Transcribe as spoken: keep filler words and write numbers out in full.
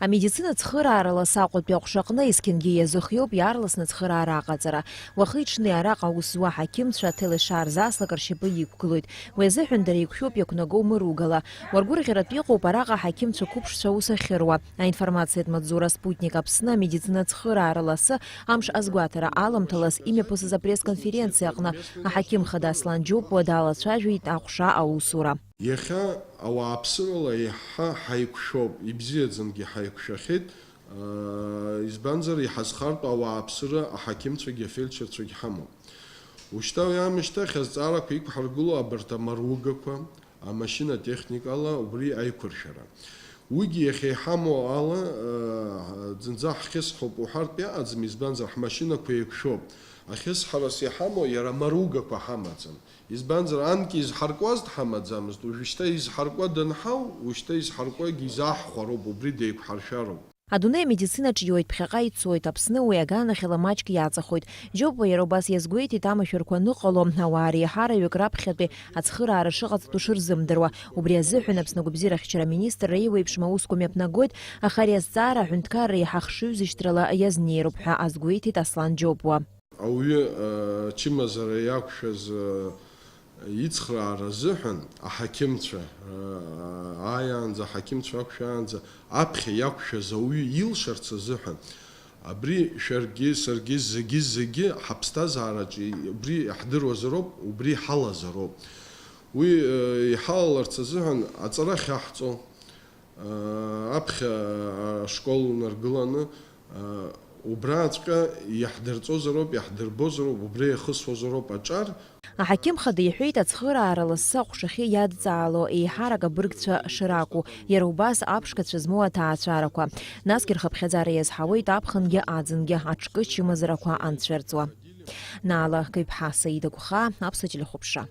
Амедицина ацхыраара ласы Аҟәатәи аҟәшаҟны есқьынгьы иазыхиоуп иаарласны ацхыраара аҟаҵара. Уахи-ҽни араҟа аус зуа аҳақьымцәа аҭел ишаарзааслак ршьапы иқәгылоит. Уи азыҳәан дара еиқәшәоуп иақәнаго мыругала. Уаргәырӷьаратә иҟоуп араҟа аҳақьымцәа қәыԥшцәа аус ахьыруа. Аинформациатә маҵзура Спутник Аԥсны амедицина ацхыраара ласы амш азгәаҭара аламҭалаз имҩаԥысыз апресс-конференциа аҟны аҳақьым хада Аслан Џьопуа далацәажәеит аҟәша аусура. Иахьа ауааԥсырала еиҳа ҳаиқәшәоуп, ибзиаӡангьы ҳаиқәшәахьеит, аа, избанзар, иҳазхартә ауааԥсыра аҳақьымцәагьы афельдшерцәагьы ҳамоуп. Ушьҭа уи аамышьҭахь азҵаарақәа иқәҳаргыло абарҭ амаругақәа, амашьына техникала убри аиқәыршәара. Уигьы иахьа иҳамоу ала, аа, зынӡа ҳхьысҳауп уҳәартә иаҟаӡам, избанзар, ҳмашьынақәа еиқәшәоуп. Ахьысҳарас иҳамоу иара амаругақәа ҳамаӡам. Избанзар, анкьа изҳаркуаз дҳамаӡамызт, уажәшьҭа изҳаркуа данҳау, ушьҭа изҳаркуагьы изаҳхәароуп, убри деиқәҳаршәароуп. Адунеи амедицинаҿ иоуеит, ԥхьаҟа ицоит, Аԥсны уи аганахьала маҷк иаҵахоит. Џьопуа иара убас иазгәеиҭеит, амашәырқәа аныҟало, ауаа реиҳараҩык раԥхьатәи ацхыраара шыҟаҵатәу шырзымдыруа. Убри азыҳәан Аԥсны агәабзиарахьчара аминистрра еиуеиԥшым аусқәа мҩаԥнагоит, аха ари азҵаара аҳәынҭқарра еиҳа хшыҩзышьҭрала иазнеироуп ҳәа азгәеиҭеит Аслан Џьопуа. Ауаҩы, э, ачымазара иақәшәаз, э, ицхраара азыҳәан аҳақьымцәа, э, ааиаанӡа, аҳақьымцәа ақәшәаанӡа, аԥхьа иақәшәаз ауаҩы илшарц азыҳәан, абри шәаргьы, саргьы, зегьы, зегьы ҳаԥсҭазаараҿы убри иаҳдыруазароуп, убри ҳалазароуп. Уи, э, иҳалаларц азыҳәан аҵара ахьаҳҵо, Аԥхьа ашкол унаргыланы, убрааҵәҟьа иаҳдырҵозароуп, иаҳдырбозароуп, убра иахысуазароуп аҿар. Аҳақьым хада иҳәеит, ацхыраара лассы аҟәшахьы иадҵаало еиҳарак абыргцәа шракәу, иара убас аԥшқацәа змоу аҭаацәарақәа. Насгьы рхыԥхьаӡара иазҳауеит аԥхынгьы аӡынгьы аҿкы чымазарақәа анцәырҵуа. Наала Каҩԥҳа, Саида Гәхаа, Аԥсуа телехәаԥшра.